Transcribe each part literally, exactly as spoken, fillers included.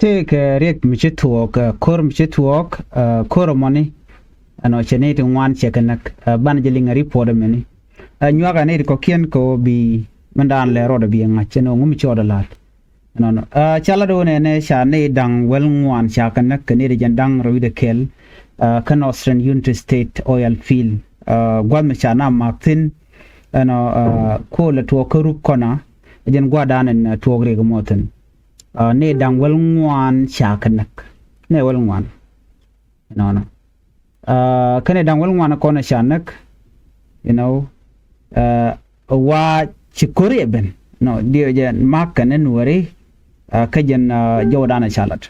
Tëëkɛ riɛk mi ci thuɔɔk, ɛ, ko̱r mi ci thuɔɔk, ɛ, ko̱r ɛmɔni. Ɛnɔ cɛ nɛy ti ŋuan cɛ kɛ näk, ɛ, banɛ jɛ liŋ ɛ report ɛmɛni. Ɛ, nyuakɛ nɛy ti kɔ̱kiɛn kɛ ɣöö bi mindan lɛ rɔɔdɛ bi ɛ ŋa̱c ɛn ɣöö ŋu mi ci ɣɔɔdɛ la̱t. Ɛnɔnɔ. Ɛ, ca lat ɣöö nɛnɛ ca nɛy da̱ŋ wäl ŋuan ca kɛ näk kɛ nɛy ti jɛn da̱ŋ rɛw wi̱cdɛ kɛl, ɛ, kä Northern Unity State oil field. Ɛ, gua̱th mi ca na mak thi̱n, ɛnɔ, ɛ, ko̱o̱l ɛ tuɔɔk kä Rup Kɔnɛ, ɛ jɛn gua̱dan ɛn, ɛ, tuɔɔk riɛk ɛmɔ thi̱n. Ɛ, nɛy da̱ŋ wäl ŋuan ca kɛ näk. Nɛy wäl ŋuan. Ɛnɔnɔ. Ɛ, kä nɛy da̱ŋ wäl ŋuan kɔn ca näk, you know, ɛ, wa ci ko̱r yɛ ben. Nɔ, diɛ jɛ mak kɛn ni Nuääri, ɛ, kä jɛn, ɛ, jɔwdan ca lat.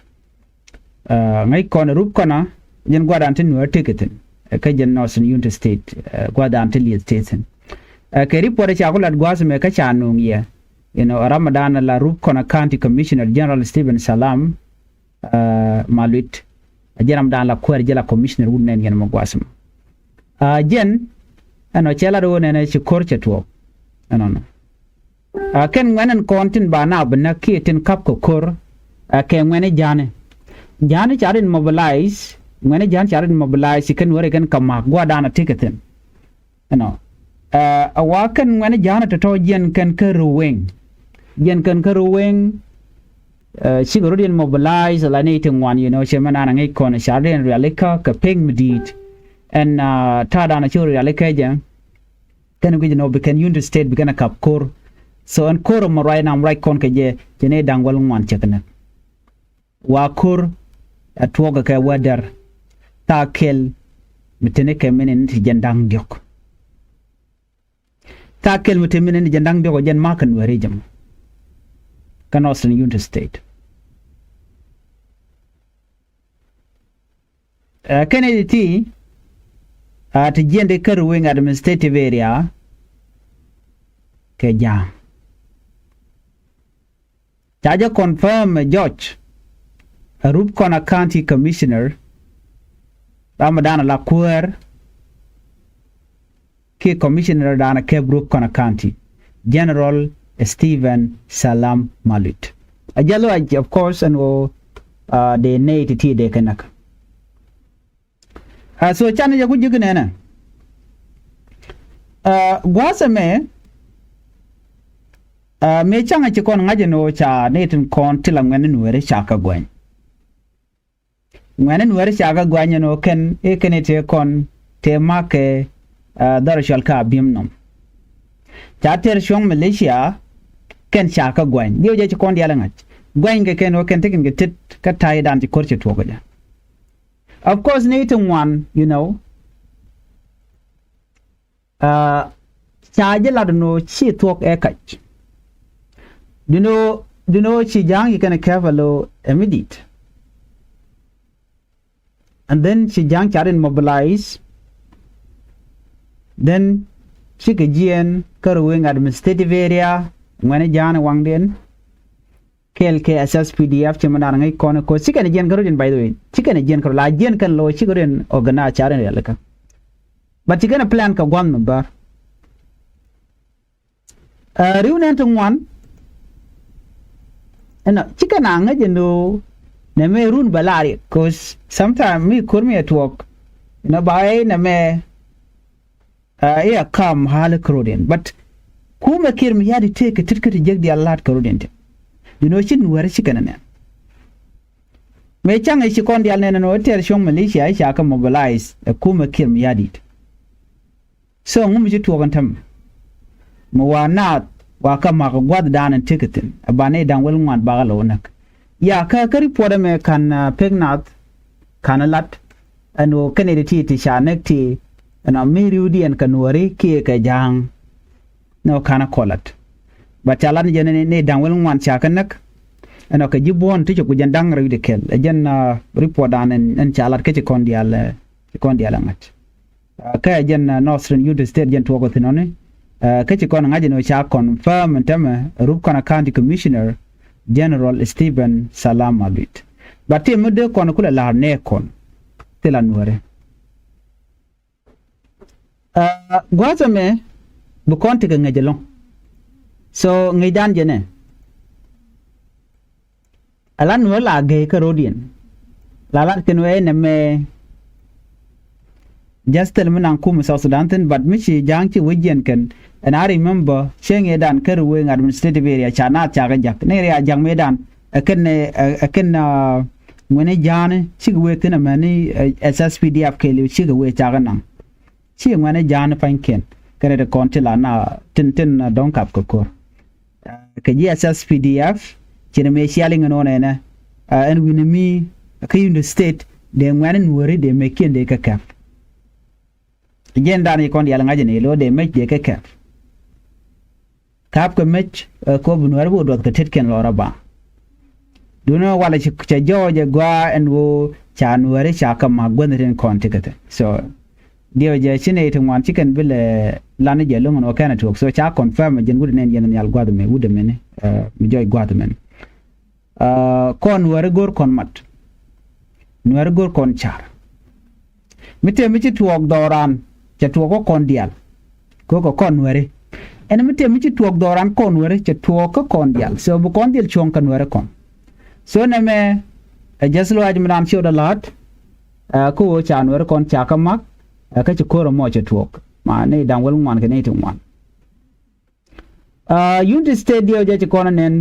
Ɛ, ŋäc kɔn Rup Kɔnɛ, jɛn gua̱dan ti Nuäär tëk thi̱n. Ɛ, kä jɛn Northern Unity State, ɛ, gua̱dan ti lieth tëk thi̱n. Ɛ, kɛ report ca ku lat gua̱a̱th ɛmɛ kä ca nuŋ yɛ. You know, ram mi dan la Rup Kɔnɛ County Commissioner General Stephen Salam, ɛ, Maluit. Ɛ jɛn ram dan la kuäär jɛ la commissioner wut nɛn yɛn mɔ gua̱a̱th ɛmɔ. Ɛ, jɛn, ɛnɔ cɛ lat ɣöö nɛnɛ ci ko̱r cɛ tuɔɔk. Ɛnɔnɔ. Ɛ, kɛn ŋuɛ̈ni kɔn tin ba naath bi näk kiɛ tin ka̱p kɛ ko̱r, ɛ, kɛ ŋuɛ̈ni ja̱a̱ni. Ja̱a̱ni ca rin mobilize, ŋuɛ̈ni ja̱a̱ni ca rin mobilize ci kɛn wä ri kɛn kɛ ma̱k gua̱dan a tekɛ thi̱n. Ɛnɔ. Ɛ, a wa kɛn ŋuɛ̈ni ja̱a̱ni tɔ̱tɔ̱ jiɛn kɛn kä Ruweng. Jiɛn kɛn kä Ruweng, ɛ, cikɛ rɔ̱ diɛn mobilize la nɛy ti ŋuan, you know, cɛ mɛ naan a ŋäc kɔn ca rin rialikä kɛ pek mi di̱i̱t. Ɛn, ɛ, ta̱a̱dan a ci rialikä jɛ. Kɛn guic nɔ bi kɛn Unity State bi kɛn a ka̱p ko̱r. So ɛn ko̱r ɛmɔ ruac nam ruac kɔn kɛ jɛ, jɛ nɛy da̱ŋ wäl ŋuan cɛ kɛ näk. Wa ko̱r ɛ tuɔɔk kɛ wä dɛr. Thaak kɛl mi te ni kɛ mini ni ti jɛn da̱ŋ diɔ̱k. Thaak kɛl mi te mini ni jɛn da̱ŋ diɔ̱k ɔ jɛn ma̱k kɛ Nuääri jɛ mɔ. Kä Northern Unity State. Ɛ, kɛn i̱ ti, a, ti jiɛn di kä Ruweng Administrative Area kɛ ja̱a̱ŋ. Ca jɛ confirm ɛ George, ɛ Rup Kɔnɛ County Commissioner, ram mi dan a la kuäär, kiɛ commissioner dan a kɛp Rup Kɔnɛ County, General Stephen Salam Maluit. A jɛ luac, of course, ɛn ɣöö, ɛ, dee nɛy ti ti dee kɛ näk. Ɛ, so canɛ jɛ ku ji̱k nɛnɛ. Ɛ, gua̱a̱th ɛmɛ, ɛ, mëë ca̱ŋɛ ci kɔn ŋa̱c ɛn ɣöö ca nɛy tin kɔn ti la ŋuɛ̈ni Nuääri ca kɛ gua̱ny. Ŋuɛ̈ni Nuääri ca kɛ gua̱ny ɛn ɣöö kɛn i̱ kɛn i̱ tëë kɔn tëë ma̱k kɛ, ɛ, dhɔr cɔal kä Abiemnom. Ca tɛr cuɔ̱ŋ militia kɛn ca kɛ gua̱ny. Diɛw jɛ ci kɔn diaal ɛ ŋa̱c. Gua̱ny kɛ kɛn ɣöö kɛn tekɛn kɛ tet kä ta̱ydan ci ko̱r cɛ tuɔɔk kɛ jɛ. Of course, ni ti ŋuan, you know. Ɛ, ca ji̱ lat ɛn ɣöö ci thuɔ̱k ɛ kac. Duŋni ɣöö, duŋni ɣöö ci ja̱a̱ŋ ci kɛn ɛ kɛp ɛ lo̱ ɛ mi di̱i̱t. And then ci ja̱a̱ŋ ca rin mobilize. Then cikɛ jiɛɛn kä Ruweng Administrative Area, ŋuɛ̈ni ja̱a̱ŋ ɛ waŋdiɛn. Kɛɛl kɛ S S P D F ci mi naan ŋäc kɔn ɛ ko̱r. Ci kɛn ɛ jiɛɛn kä rɔ̱diɛn, by the way. Ci kɛn ɛ jiɛɛn kä rɔ̱ la jiɛɛn kɛn lo̱ ci kɛ rɔ̱diɛn organize ca rin rialikä. But ci kɛn ɛ plan kɛ gua̱th mi bär. Ɛ, ri̱w nɛn ti ŋuan. Ɛnɔ, cikɛ na ŋäc ɛn ɣöö nɛmɛ run bɛ la riɛk, 'cause sometime mi ko̱r mi ɛ tuɔɔk. Ɛnɔ, ba ɛ nɛmɛ, ɛ, i̱ a kam ɣa̱l kä rɔ̱diɛn. But kumɛ Kiir Mayardit tëëkɛ tet kä ti jek diaal la̱t kä rɔ̱diɛn ti. Duŋni ɣöö ci Nuääri ci kɛn ɛ nɛn. Mëë ca̱ŋ ɛ ci kɔn diaal nɛn ɛn ɣöö tɛr cuɔ̱ŋ militia i̱ ca kɛ mobilize ɛ kumɛ Kiir Mayardit. So ŋu mi ci tuɔɔk ɛn täämɛ? Mi wa naath wa kä ma̱k gua̱thdan ɛn tekɛ thi̱n ɛ ba nɛy da̱ŋ wäl ŋuan bakɛ lo̱w näk. Ya kä, kä report ɛmɛ ka̱n, ɛ, pek naath ka̱n lat ɛn ɣöö kɛn i̱ ti ti ca näk ti ɛn ɣöö mi ri̱wdiɛn kɛ Nuääri kiɛ kɛ ja̱a̱ŋ. Nɔ ka̱n ɛ kɔlat. But ca lat ni jɛ ni, ni da̱ŋ wäl ŋuan ca kɛ näk. Ɛn ɣöö kɛ ji̱ buɔ̱n ti cɛ ku jɛn da̱ŋ rɛw di kɛl. Ɛ jɛn, ɛ, report dan ɛn, ɛn ca lat kä ci kɔn diaal, ɛ, ci kɔn diaal ɛ ŋa̱c. Ɛ, kä ɛ jɛn, ɛ, Northern Unity State jɛn tuɔɔk ɛ thi̱n ɔni. Ɛ, kä ci kɔn ŋa̱c ɛn ɣöö ca confirm ɛn täämɛ Rup Kɔnɛ County Commissioner General Stephen Salam Maluit. But ti mi dee kɔn kulɛ la̱r nɛɛkɔn thilɛ Nuääri. Ɛ, gua̱a̱th ɛmɛ bi kɔn tekɛ ŋäc ɛlɔ̱ŋ. So ŋäcdan jɛ nɛ. Ɛ la nuɔ̱ɔ̱r la gɛy kä ro̱diɛn. La lat kɛn wee nɛmɛ. Just thil mi naŋ kum South Sudan thin, but mi ci ja̱a̱ŋ ci wec jiɛn kɛn. And I remember cieŋ ëëdan kä Ruweng administrative area ca naath cakɛ ja̱k ni ria ja̱k mëëdan. Ɛ kɛn ɛ kɛn ŋuɛni ja̱a̱ni cikɛ wee thin amäni S S P D F kɛɛliw cikɛ wee cakɛ naŋ. Ci ŋuɛni ja̱a̱ni pa̱nykiɛn kɛnɛ ti kɔn ti la na tin tin dɔ̱ŋ kap kɛ ko̱r. Kɛ ji̱ S S P D F ci ni mëë ciali ŋän ɣän ɛnɛ. Ɛn wi̱ni mi kä Unity State dee ŋuɛni nuɔ̱ri dee mëë kiɛn dee kɛ kɛp. Jiɛn dan i̱ kɔn diaal ŋa̱c ni lo̱ dee mec dee kɛ kɛp. Ka̱p kɛ mec ɛ kop nuɛ̈ri bi wä duɔth kɛ tetkiɛn lɔrä ba. Duundɛ walɛ cɛ jɔɔc ɛ gɔaa ɛn ɣöö ca nuɛ̈ri ca kɛ ma̱k guänh rin kɔn ti kɛ thɛ. So diɛw jɛ ci nɛy ti ŋuan ci kɛn bi lɛ lan jɛ lo̱ŋ ɛn ɣöö kɛn ɛ tuɔɔk. So ca confirm ɛ jɛn wut ɛ nɛn yɛn nhial gua̱th ɛmɛ wut ɛmɛni mi jɔɔc gua̱th ɛmɛni. Kɔn nuɛ̈ri go̱r kɔn mat. Nuɛ̈ri go̱r kɔn car. Mi tëë mi ci tuɔɔk dhɔran cɛ tuɔɔk kä kɔn diaal. Kɛ kɛ kɔn nuɛ̈ri. Ɛn mi tëë mi ci tuɔɔk dhɔran kɔn nuɛ̈ri cɛ tuɔɔk kä kɔn diaal. So bi kɔn dhil cuɔ̱ŋ kɛ nuɛ̈ri kɔn. So nɛmɛ ɛ jɛth lɔaac mi naan ciötdä la̱a̱t. Kä ɣöö ca nuɛ̈ri kɔn ca kä ma̱k. Kä ci ko̱r ɛmɔ cɛ tuɔɔk ma ni da̱ŋ wäl ŋuan kɛ ni ti ŋuan. Unity State diɛw jɛ ci kɔn ɛ nɛn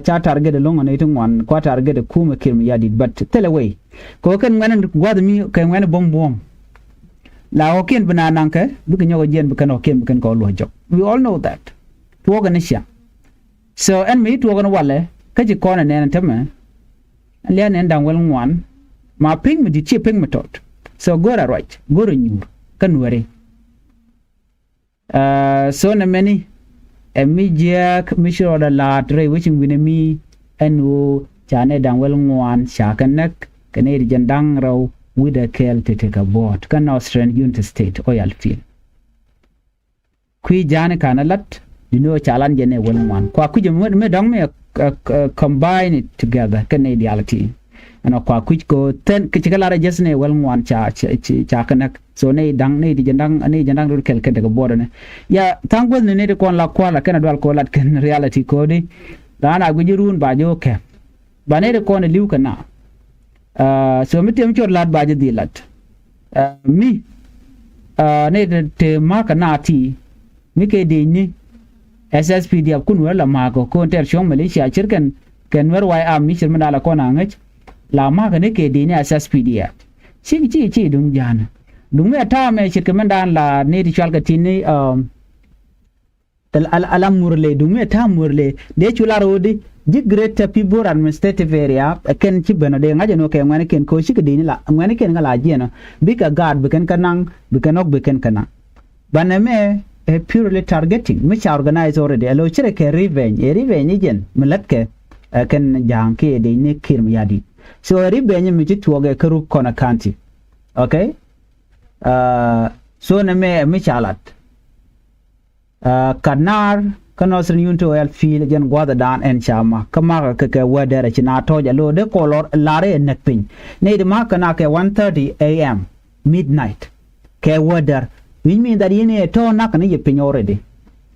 ca target ɛlɔ̱ŋ ɛ nɛy ti ŋuan kua target ɛ kumɛ Kiir Mayardit, but thilɛ wei. Kɛ ɣöö kɛn ŋuɛn gua̱th mi kɛ ŋuɛn buɔ̱m buɔ̱m. La ɣɔ̱kiɛn bi na naŋkɛ bikɛ nyɔk ɛ jiɛn bi kɛn ɣɔ̱kiɛn bi kɛn kɛ ɣɔ̱ luɔ̱c jɔk. We all know that. Tuɔɔk ɛn cia. So ɛn mi ci tuɔɔk ɛn walɛ kä ci kɔn ɛ nɛn ɛ tämɛ. Ɛn lia̱a̱ nɛn da̱ŋ wäl ŋuan. Ma piny mi di̱t ci piny mi tɔt. So go̱rɛ ruac go̱rɛ nyuur kä nuɛ̈ri. So nɛmɛni ɛ mi jiääk mi ci rɔɔdɛ la̱a̱t rɛy wec in wi̱nɛ mi ɛn ɣöö ca nɛy da̱ŋ wäl ŋuan ca kɛ näk kɛ nɛy ti jiɛn da̱ŋ rɛw wi̱cdɛ kɛɛl ti tekɛ buɔ̱ɔ̱t kä Northern Unity State oil field. Kui̱ ja̱a̱ni ka̱n ɛ la̱t di̱t ni ɣöö ca lan jɛ nɛy wäl ŋuan kua kui̱c mi dɔ̱ŋ mi ɛ combine it together kɛ nɛy diaal ti. Ɛn ɔ kua kui̱c kɛ ɣöö thɛn kɛ ci kɛ lar ɛ jɛth nɛy wäl ŋuan ca ca ca kɛ näk. So nɛy da̱ŋ nɛy ti jɛ da̱ŋ nɛy jɛ da̱ŋ rot kɛl kɛn tekɛ buɔt ɛnɛ. Ya tha̱a̱ŋ guäth ni nɛy ti kɔn la kua̱l a kɛn a dual kɛ ɣöö lat kɛn reality ko̱di. Raan a guic i̱ ruun ba jɛ wä kɛp. Ba nɛy ti kɔn ɛ li̱w kɛ na. So mi tëë mi cot la̱t ba jɛ dhil lat. Mi nɛy ti te ma̱a̱k kɛ na ti mi kɛ dec ni S S P D F kun wä la ma̱a̱k kɛ ko̱n tɛr cuɔ̱ŋ militia cir kɛn kɛ nuɛr way am mi cir mi da̱a̱l ɛ kɔn aŋäc. La ma̱a̱k kɛ ni kɛ dec ni S S P D F. Ci ci ci duŋ ja̱a̱n duŋ mi ɛ ta̱a̱ mɛ cir kɛ mɛn da̱a̱n la ni ti cual kɛ ti ni. Ala murle duŋ mi ɛ ta̱a̱ murle dee cu lar ɣöödi ji̱ Greater Pibor Administrative Area. Ɛ kɛn ci ben ɔ dee ŋa̱c ɛn ɣöö kɛ ŋuɛ̈ni kɛn kɛ ɣöö cikɛ dec ni la ŋuɛ̈ni kɛn ŋa la jiɛn ɔ bikɛ gaat bi kɛn kä naŋ bi kɛn ɣɔ̱k bi kɛn kä naŋ. Banɛ mɛ ɛ purely targeting mi ca organize already ɛ lo̱ cirɛ kɛ revenge ɛ revenge ni jɛn mi lätkɛ. Ɛ kɛn ja̱a̱ŋ kiɛ dec ni Kiir Mayardit. So ɛ revenge mi ci tuɔɔk ɛ kä Rubkona County. Okay. So nɛ mɛ ɛ mi ca lat. Kat naar kä Northern Unity Oil Field jɛn gua̱thɛ daan ɛn ca ma kä makä kɛ kɛ wädɛr ɛ ci na tɔ̱ɔ̱c ɛ lo̱o̱ dee kɔɔl lar ɛ näk piny. Nɛy di makä na kɛ one thirty A M midnight. Kɛ wädɛr wi̱ny mi that yɛn ɛ tɔ̱ nakä ni yɛ piny already.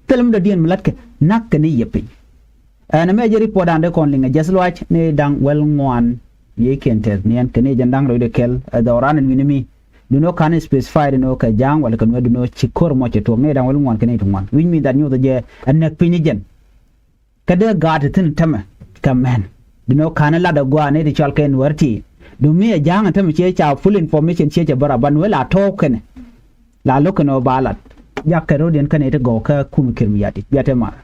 Thil mi dɔ̱diɛn mi la̱tkɛ nakä ni yɛ piny. Ɛn ɛmɛ jɛ report dan dee kɔn liŋ ɛ jɛth luac ni da̱ŋ wäl ŋuan. Yiëëkiɛn tɛth ni ɛn kɛ ni jɛn da̱ŋ rɛw dee kɛl ɛ dhɔran ɛn wi̱ni mi. Duno ka̱n specify duno kɛ ja̱a̱ŋ wala kɛ nuɛ duno ci ko̱r mɔ cɛ tuɔɔk ni da̱ŋ wäl ŋuan kɛ ni ti ŋuan wi̱ny mi that nyuuth jɛ ɛ näk piny jɛn. Kä dee gaat ti thi̱n tämɛ kɛ mɛn duno ka̱n lat ɛ gua̱a̱ ni ti cɔal kɛ nuɛr ti. Duŋ mi ɛ ja̱a̱ŋ tämɛ ciɛ ca full information ciɛ cɛ bä rap ban wee la tɔ̱ɔ̱k kɛnɛ. La lo̱k kɛnɛ ɣöö ba lat jak kɛ ro̱diɛn kɛnɛ ti gɔw kä kum Kiir Mayardit biat te mar.